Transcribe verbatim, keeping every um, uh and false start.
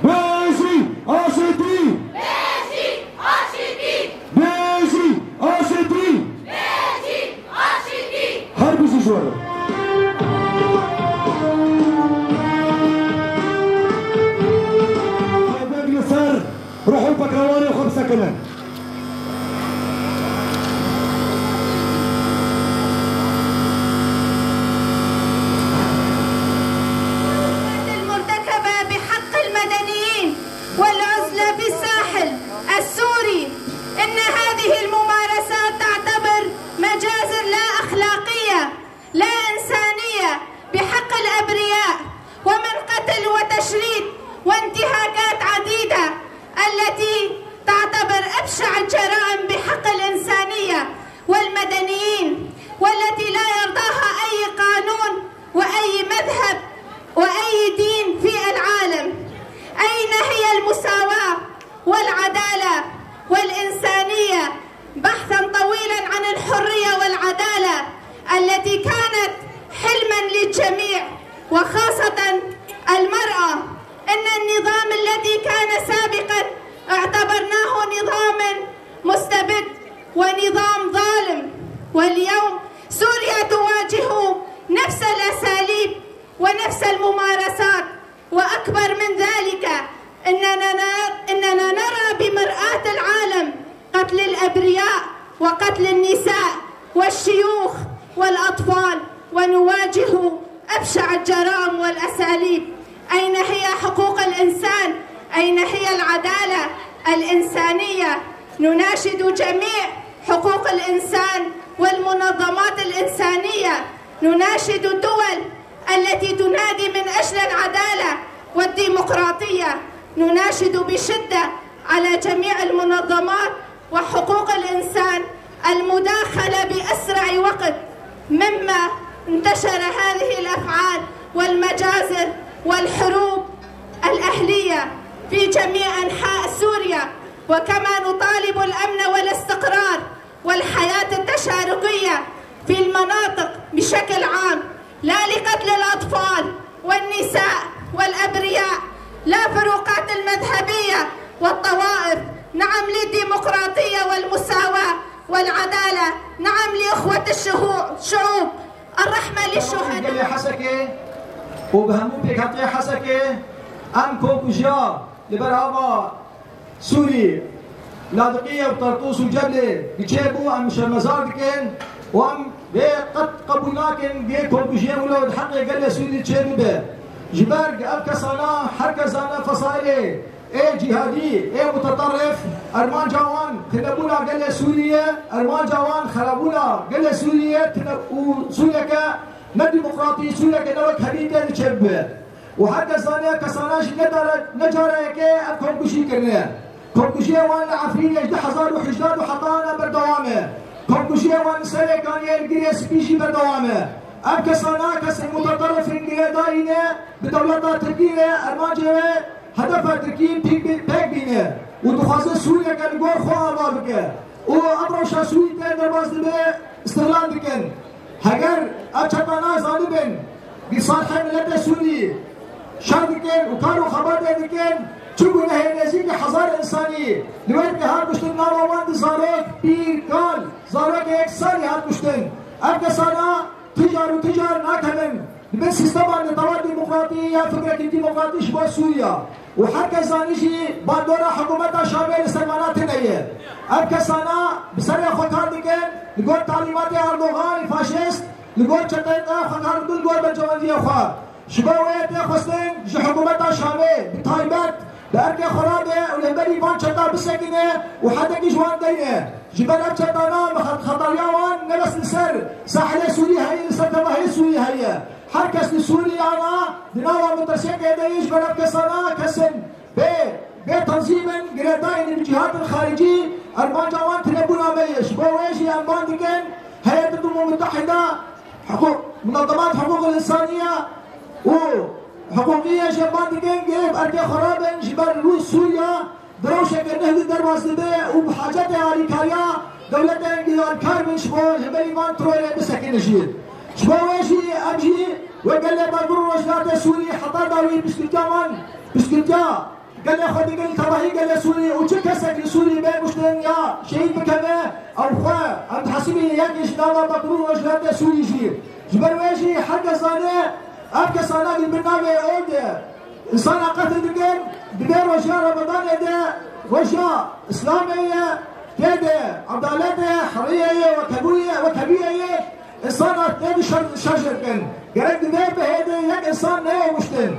Bêjî aşîtî! Bêjî aşîtî! Bêjî aşîtî! Bêjî aşîtî! Her bijî ji we re. Xwedek li ser ruh û pekewanê xwe bisekine. المرتكبة بحق المدنيين والعزلة في الساحل السوري، إن هذه الممارسات تعتبر مجازر لا أخلاقية، لا إنسانية بحق الأبرياء، ومن قتل وتشريد وانتهاكات عديدة التي تعتبر أبشع الجرائم بحق الإنسانية والمدنيين، والتي لا يرضاها أي قانون وأي مذهب وأي دين في العالم. أين هي المساواة والعدالة والإنسانية؟ بحثا طويلا عن الحرية والعدالة التي كانت حلما للجميع، وخاصة المرأة. إن النظام الذي كان سابقا اعتبرناه نظاما مستبد ونظام ظالم، واليوم سوريا تواجه نفس الأساليب ونفس الممارسات، وأكبر من ذلك، إننا ن-، إننا نرى بمرآة العالم قتل الأبرياء وقتل النساء والشيوخ والأطفال، ونواجه أبشع الجرائم والأساليب. أين هي حقوق الإنسان؟ أين هي العدالة الإنسانية؟ نناشد جميع حقوق الإنسان والمنظمات الإنسانية، نناشد الدول التي تنادي من أجل العدالة والديمقراطية، نناشد بشدة على جميع المنظمات وحقوق الإنسان المداخلة بأسرع وقت، مما انتشر هذه الأفعال والمجازر والحروب الأهلية في جميع أنحاء سوريا، وكما نطالب الأمن والاستقرار والحياة التشاركية في المناطق بشكل عام، لا لقتل الأطفال والنساء والأبرياء، لا فروقات المذهبية والطوائف، نعم للديمقراطية والمساواة والعدالة، نعم لأخوة الشهو-، الشعوب، الرحمة للشهداء. Gelê Hesekê û bi hemû pêkhatiya Hesekê em komkujiya li ber ava Sûrî, Ladiqiyê û Tertûs û Ceblê bi çêbû em şermezar dikin û em vê qet qebûl nakin, vê komkujiyên wilo di heqê gelê Sûrî çêbibe. Ji ber ev kesana her kes zane fesailê ê cîhadî, ê muteterif, armanca wan tunebûna gelê Sûrî ye, armanca wan xerabûna gelê Sûrî ye, tune-, û Sûriyeke ne demokratî, Sûriyeke ne wek hevî tê diçêbibe. Û her kes zane kesana jî ne dare-, ne cara yekê ev komkujî kirine. Komkujiyê wan li Efrînê ji du hezar û hejdeh û heta ana berdewam e. Komkujiyê wan li Serêkaniyê, li Girê Spî jî berdewam e. Ev kesana kesên muteterifên girêdarî ne, bi dewleta Tirkî re armancê wê hedefa Tirkî pêk bi-, pêk bîne û dixwaze Sûriyeke li gor xwe ava bike. Û ev rewşa Sûrî tê derbas dibe, îstihlal dikin. Heger ev çetana zanibin, bi salihê miletê Sûrî şer dikin û kar û xebatê dikin, çi gunehê nêzîkî hezar însanî li wê tê hat kuştin, nava wan di zarok, pîr, kal, zarokê yek salî hat kuştin. Ev kesana tu car û tu car nakevin. Li bin sîstema netewa demokratî ya fikrekî demokratî ji bo Sûriya û her kes zanî jî bandora hikûmeta Şamê li ser wana tune ye. Ev kesana bi serê xwe kar dikin, li gor talîmatê Erdoganî faşîst, li gor çeteyê xwe kar dikin, li gor berjewendiyê xwe. Ji bo wê tê xwestin ji hikûmeta Şamê bi taybet Bi erkê xwe rabe û li hemberî van çeta bisekine û hedekî ji wan deyne. Ji ber ev çetana bi xet-, xetariya wan ne bes li ser sahilê Sûrî heye, li ser tevahê Sûrî heye. Her kes li Sûrî ana di nava metirsiyekê de ye, ji ber ev kesana kesên bê, bê tenzîm in, girêdayî ne bi cîhatên xaricî, armanca wan tunebûna me ye. Ji bo wê jî em ban dikin, Heyet Umûm Mutehîda, hiqûq, munazemat hiqûqil însaniya û hiqûqî ye, ji em ban dikin, girê bi erkê xwe rabin, ji ber rû Sûriya, di rewşeke neh de derbas dibe û bi hacetê alîkariya dewletên giyankar bin ji bo hemberî van terorê bisekine jî. Ji bo wê jî em jî wek gelê Bakur û Rojhilatê Sûrî heta dawî piştgirtiya wan, piştgirtiya gelê xwe dikin, tevahî gelê Sûrî û çi kesek li Sûrî bê kuştin ya şehîd bikeve, ew xwe em dihesibînin yekê ji nava Bakur û Rojhilatê Sûrî jî. Ji ber wê jî her kes zane ev kesana li bin navê ê de Însana qetil dikin, di vê roja Remadanê de roja Îslamê ye, tê de edalet e, heriyê ye, wekebûyê, wekebiyê ye, însana tê de şer, şer jê dikin. Gerek di vê bihê de yek însan neyê kuştin.